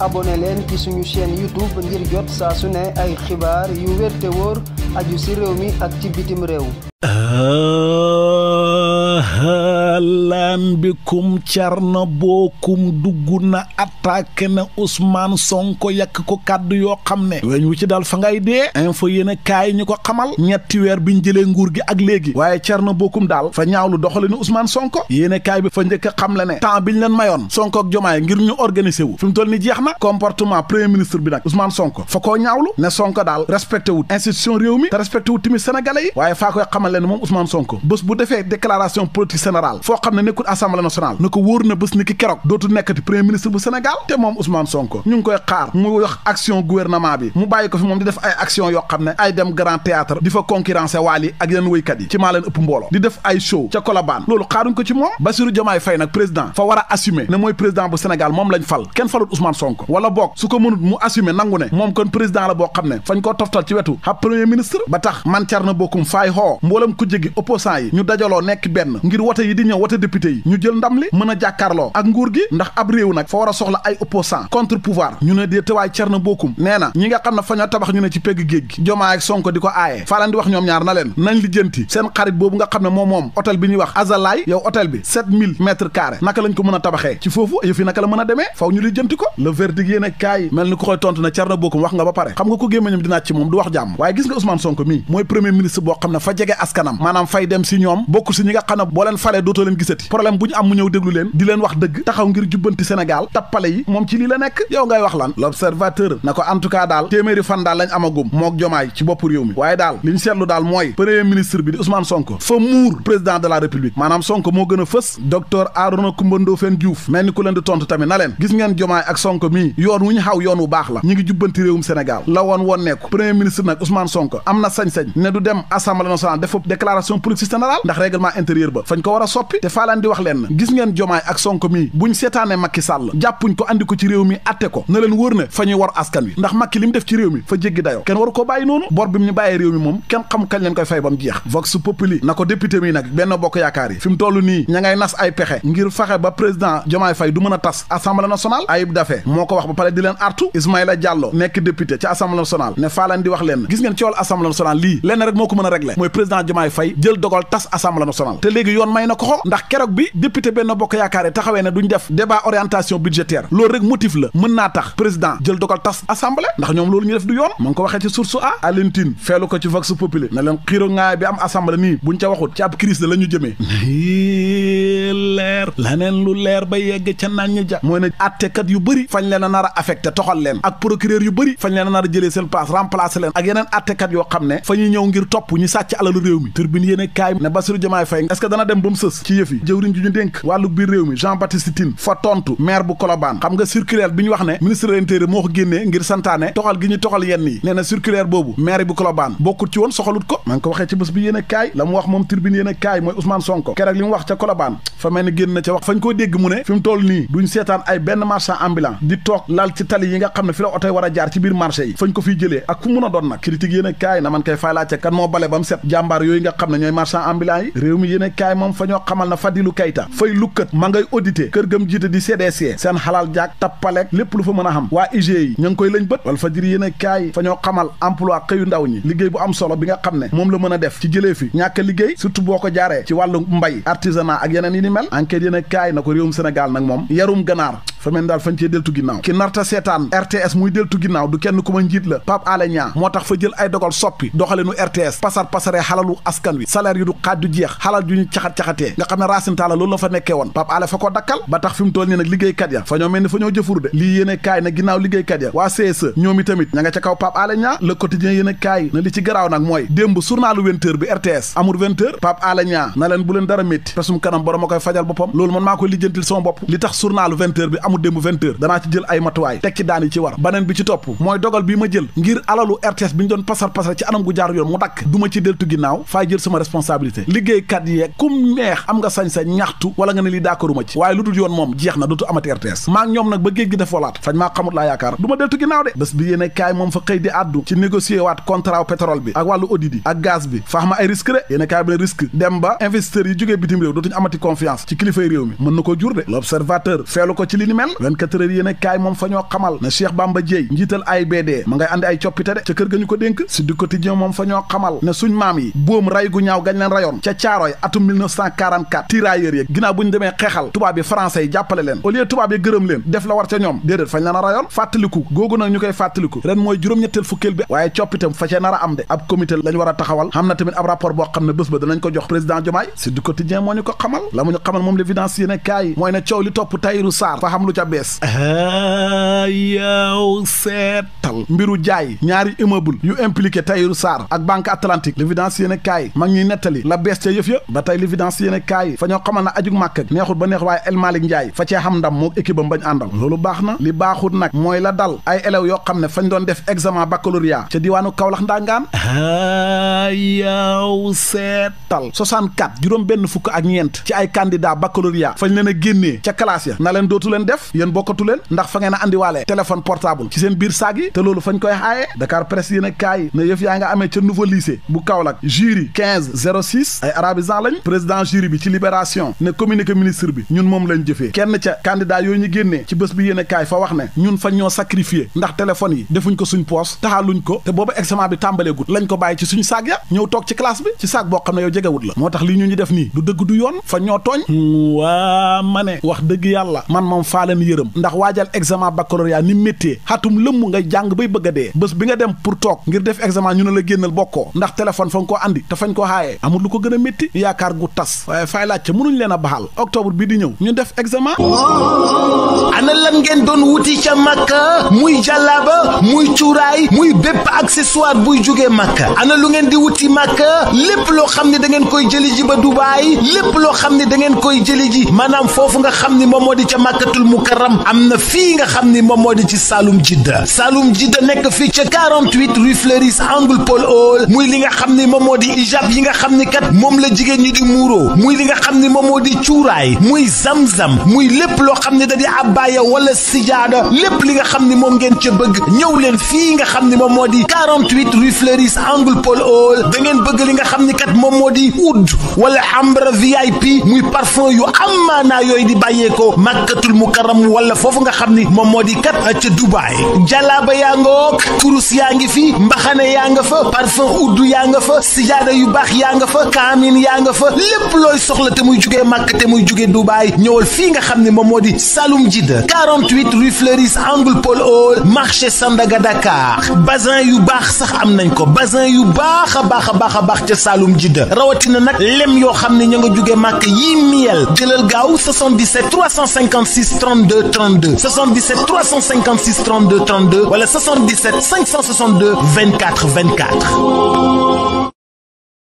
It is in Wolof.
abonné leen ci suñu chaîne YouTube ngir jot saa su ne ay xibaar yu wér te wóor aju ci réew mi ak ci bitim réew. lan bikum Thierno Bocoum dugg na attaqué na Ousmane Sonko yàq ko kàddu yoo xam ne weñ wu ci dal fa ngay dee info yéen kaay ñu ko xamal ñetti weer biñ jëlee nguur gi ak léegi waaye Thierno Bocoum daal fa ñaawlu doxalinu Ousmane Sonko yéen kaay bi fa njëkk a xam le ne temps biñ leen mayoon Sonko ak Diomaye ngir ñu organiser wu fi mu toll ni jeex na comportement premier ministre bi nag Ousmane Sonko fa koo ñaawlu ne Sonko daal respecté wut institution réew mi te respecté wut tamit sénégalais yi waaye faa koy xamal leen moom Ousmane Sonko bés bu defee déclaration politique générale foo xam ne nekkul assemblée nationale na ko wóor na bés ni ki keroog dootu nekkati premier ministre bu Sénégal te moom Ousmane Sonko ñu ngi koy xaar mu wax action gouvernement bi mu bàyyi ko fi moom di def ay action yoo xam ne ay dem grand théâtre di fa concurrencer Wally ak yeneen wëykat yi ci maa leen ëpp mbooloo di def ay show ca Colobane loolu xaaruñ ko ci moom Bassirou Diomaye Faye nag président fa war a assumer ne mooy président bu Sénégal moom lañ fal kenn falut Ousmane Sonko wala boog su ko mënut mu assumer nangu ne moom kon président la boo xam ne fañ koo toftal ci wetu ab premier ministre ba tax man Thierno Bocoum faay xoo mboolam ku jégi opposant yi ñu dajaloo nekk benn ngir wote yi di ñëw wote député yi ñu jël ndam li mën a jàkkaarloo ak nguur gi ndax ab réew nag fa war a soxla ay opposant contre pouvoir ñu ne dee tewaay Thierno Bocoum nee na ñi nga xam ne fa ñoo tabax ñu ne ci pegg géej gi Diomaye ak Sonko di ko aaye faa leen di wax ñoom ñaar na leen nañ lijjanti seen xarit boobu nga xam ne moom hôtel bi ñuy wax Azalaï yow hôtel bi 7000 mètres carrés naka lañ ko mën a tabaxee ci foofu yëf yi naka la mën a demee faw ñu lijjanti ko le verdict yéen a kaay mel ni ko koy tontu ne Thierno Bocoum wax nga ba pare xam nga ko gémmañam dinaa ci moom du wax jàmm waaye gis nga Ousmane Sonko mii mooy premier ministre boo xam ne fa jege askanam maanaam fay dem si ñoom bokk si ñi nga xam ne boo leen falee dootoo leen gisati problème bu ñu am mu ñëw déglu leen di leen wax dëgg taxaw ngir jubbanti Sénégal tappale yi moom ci lii la nekk yow ngay wax lan l'observateur na ko en tout cas daal téeméeri fan daal lañ amagum mook Diomaye ci bopp réew mi waaye daal li ñu seetlu daal mooy premier ministre bi di Ousmane Sonko fa muur président de la république maanaam Sonko moo gën a fës docteur Arona Coumba Ndoffène Diouf mel ni ku leen di tontu tamit na leen gis ngeen Diomaye ak Sonko mii yoon wu ñu xaw yoon wu baax la ñu ngi jubbanti réewum Sénégal la woon nekku premier ministre nag Ousmane Sonko am na sañ-sañ ne du dem assemblée nationale def déclaration politique générale ndax règlement intérieur ba fañ ko war a soppi te faa leen di wax leen gis ngeen Diomaye ak Sonko mii buñ seetaane Macky Sall jàppuñ ko andi ko ci réew mi atte ko na leen wóor ne fa ñuy war askan wi ndax Macky li mu def ci réew mi fa jéggi dayoo kenn waru ko bàyyi noonu bor bi mu ñu bàyyee réew mi moom kenn xam kañ leen koy fay ba mu jeex vox populi na ko député mi nag benn bokk yaakaar yi fi mu toll nii ña ngay nas ay pexe ngir fexe ba président Diomaye Faye du mën a tas assemblée nationale Ayib Daffé moo ko wax ba pare di leen artu Ismaïla Diallo nekk député ci assemblée nationale ne faa leen di wax leen gis ngeen ci wàllu assemblée nationale lii lenn rek moo ko mën a régler mooy président Diomaye Faye jël dogal tas assemblée nationale te léegi yoon may na ko ndax keroog bi député benn bokk yaakaar yi taxawee ne duñ def débat orientation budgétaire loolu rek motif la mën naa tax président jël dogal tas assemblée ndax ñoom loolu ñu def du yoon mu ngi ko waxee ci source a Alentine feelu ko ci vox populi na leen xiiro ngaay bi am assemblée nii buñ ca waxut ci ab crise la ñu jëmee leer laneen lu leer ba yegg ca nañ ja mooy ne attekat yu bëri fañ leen a nar a affecté toxal leen ak procureur yu bëri fañ leen a nar a jëlee seen place remplacé leen ak yeneen attekat yoo xam ne fa ñuy ñëw ngir topp ñu sàcc alalu réew mi turbine yéen kaay ne Bassirou Diomaye Faye est-ce que dana dem ba mu sës ci yëf yi jëwriñ ju ñu dénk wàllu biir réew mi Jean Baptiste Tine fa tontu maire bu Colobane xam nga circulaire bi ñu wax ne ministre de l'intérieur moo ko génnee ngir santaane toxal gi ñu toxal yenn yi nee na circulaire boobu maire bu Colobane bokkut ci woon soxalut ko maa ngi ko waxee ci bés bi yéen kaay la mu wax moom turbine yéen kaay mooy Ousmane Sonko keroog li mu wax ca Colobane fa mel ni génn na ca wax fañ koo dégg mu ne fi mu toll nii duñ seetaan ay benn marchand ambulant di toog lal ci tali yi nga xam ne fi la oto yi war a jaar ci biir marché yi fañ ko fiy jëlee ak fu mun a doon nag critique yéen kaay na man kay fay laajte kan moo bale ba mu set jàmbaar yooyu nga xam ne ñooy marchand ambulant yi réew mi yéen kaay moom fa ñoo xamal na Fadilou Keita fay lukkat ma ngay audité kër gëm jiite di CDC seen xalaal jaak tappaleeg lépp lu fa mën a xam waa IG yi ña ngi koy lañ bët wal fajiri yéen kaay fa ñoo xamal emploi xëyu ndaw ñi liggéey bu am solo bi nga xam ne moom la mën a def ci jëlee fi ñàkk a liggéey surtout boo ko jaaree ci wàllu mbay artisanat ak yeneen yi ni mel enquête yéen kaay na ko réewum Sénégal nag moom yarum ganaar fa mel daal fañ cee deltu ginnaaw ki narta seetaan RTS muy deltu ginnaaw du kenn ku ma njiit la Pape Alé Niang moo tax fa jël ay dogal soppi doxalinu RTS pasaree xalalu askan wi salaire yu du xaaj du jeex xalal ju ñu caxat-caxatee nga xam ne Racine Talla loolu la fa nekkee woon Pape Alé fa ko dakkal ba tax fi mu toll nii nag liggéeykat ya fa ñoo mel ni fa ñoo jëfur de lii yéen kaay na ginnaaw liggéeykat ya waa CSE ñoom i tamit ña nga ca kaw Pape Alé Niang Le Quotidien yéen kaay na li ci garaaw nag mooy démb journalu 20h bi RTS amul 20h Pape Alé Niang na leen bu leen dara métti pesum kanam borom a koy fajal boppam loolu man maa koy lijjantil sama bopp li tax journalu 20h bi amul démb 20h danaa ci jël ay matuwaay teg ci daan yi ci war baneen bi ci topp mooy dogal bii ma jël ngir alalu RTS bi ñu doon pasar ci anam gu jaar yoon mu dakk du ma ci deltu ginnaaw faay jël sama responsabilité liggéeykat yeeg kum neex am nga sañ-sañ ñaxtu gëstu wala nga ne lii d'accorduma ci waaye lu dul yoon moom jeex na dootu amati RTS maa ngi ñoom nag ba géej gi def walaat fañ maa xamut laa yaakaar du ma deltu ginnaaw de bés bi yéene kaay moom fa xëy di addu ci négocier waat contrat pétrole bi ak wàllu audit yi ak gaz bi faax ma ay risque de yéene kaay bi ne risque dem ba investisseurs yi jógee bitim réew dootuñu amati confiance ci kilifay réew mi mën na ko jur de l'observateur feelu ko ci li ni mel 24 heures yéene kaay moom fa ñoo xamal ne Cheikh Bamba Dièye njiital AIBD ma ngay andi ay coppite de ca kër ga ñu ko dénk si du quotidien moom fa ñoo xamal ne suñ maam yi boom ray gu ñaaw gañ leen rayoon ca Caaroy atum 1944 tirailleurs yi ginnaaw bu ñu demee xeexal tubaab yi français yi jàppale leen au lieu tubaab yi gërëm leen def la war ca ñoom déedéet fañ leen a rayoon fàttaliku googu nag ñu koy fàttaliku ren mooy juróom-ñetteel fukkeel bi waaye coppitam fa cee nar a am de ab comité lañ war a taxawal xam na tamit ab rapport boo xam ne bés ba danañ ko jox président Diomaye si du quotidien moo ñu ko xamal la mu ñu xamal moom l'évidence yéene kaay mooy ne coow li topp Tahirou Sarr fa xam lu ca bees yow seetal mbiru jaay ñaari immeuble yu impliqué Tahirou Sarr ak Banque Atlantique l'évidence yéene kaay mag ñuy nettali la bees ca yëf ya ba tey l'évidence yéene kaay fa ñoo xamal na ajug màkk neexul ba neex waaye El Malick Ndiaye fa cee xam ndam mook équipe am bañ àndal loolu baax na li baaxut nag mooy la dal ay élèves yoo xam ne fañ doon def examen baccalauréat ca diwaanu Kaolack ndangaan yow seetal 64 juróom benn fukk ak ñeent ci ay candidat baccalauréat fañ leen a génnee ca classe ya na leen dootu leen def yéen bokkatu leen ndax fa ngeen a andiwaale téléphone portable ci seen biir saag yi te loolu fañ koy xaaye Dakar Presse yéen a kaay ne yëf yaa nga amee ca nouveau lycée bu Kaolack jury 1506 ay arabisant lañ président jury bi ci Libération ne communiqué ministre bi ñun moom lañ jëfee kenn ca candidat yooyu ñu génnee ci bés bi yéen a kaay fa wax ne ñun fañ ñoo sacrifié ndax téléphone yi defuñ ko suñ poos taxaaluñ ko te boobu examen bi tàmbaleegut lañ ko bàyyi ci suñ saag ya ñëw toog ci classe bi ci saag boo xam ne yow jegewut la moo tax lii ñu def nii du dëgg du yoon fa ñoo tooñ waa ma ne wax dëgg yàlla man moom faa leen yërëm ndax waajal examen baccalauréat ni méttee xatum lëmm nga jàng bay bëgg a dee bés bi nga dem pour toog ngir def examen ñu ne la génnal bokkoo ndax téléphone fa nga koo andi te fañ ko xaayee amul lu ko gën a métti yaakaar gu tas waaye fay laajte mënuñ leen a baxal octobre bi di ñëw ñu def examen ana lan ngeen doon wuti ca Makka muy jàllaaba muy cuuraay muy bépp accessoire buy jógee Makka ana lu ngeen di wuti Makka lépp loo xam ne da ngeen koy jëli ji ba Dubaay lépp loo xam ne da ngeen koy jëli ji maanaam foofu nga xam ni moom moo di ca Makkatul Mukarram am na fii nga xam ni moom moo di ci Saloum Jidda nekk fii ca 48 rue Fleuris angle Paul Hall muy li nga xam ni moom moo di ijab yi nga xam ni kat moom la jigéen ñi di muuroo muy li nga xam ni moom moo di cuuraay muy zamzam muy lépp loo xam ne da di abaya wala sijaada lépp li nga xam ni moom ngeen ca bëgg ñëw leen fii nga xam ni moom moo di 48 rue Fleuris angle Paul Hall da ngeen bëgg li nga xam ni kat moom moo di oud wala ambre VIP muy parfum yu amaanaa yooyu di bàyyeekoo Makkatul Mukarram wala foofu nga xam ni moom moo di kat ca Dubaay jalaaba yaa nga wook kurus yaa ngi fi mbaxane yaa nga fa parfum oud yaa nga fa sijaada yu baax yaa nga fa kaamin yaa nga fa lépp looy soxla te muy jugee Makka te muy jugee Dubaay ñëwal fii nga xam ni moom moo di Saloum Jidda 48 rue Fleuris angle Paul Hall marché Sandaga Dakar bazin yu baax sax am nañ ko bazin yu baax a baax ca Saloum Jidda rawatina nag lem yoo xam ne ña nga jugee Makka yii miel jëlal gaaw 77 356 32 32 77 356 32 32 wala 77 562 24 24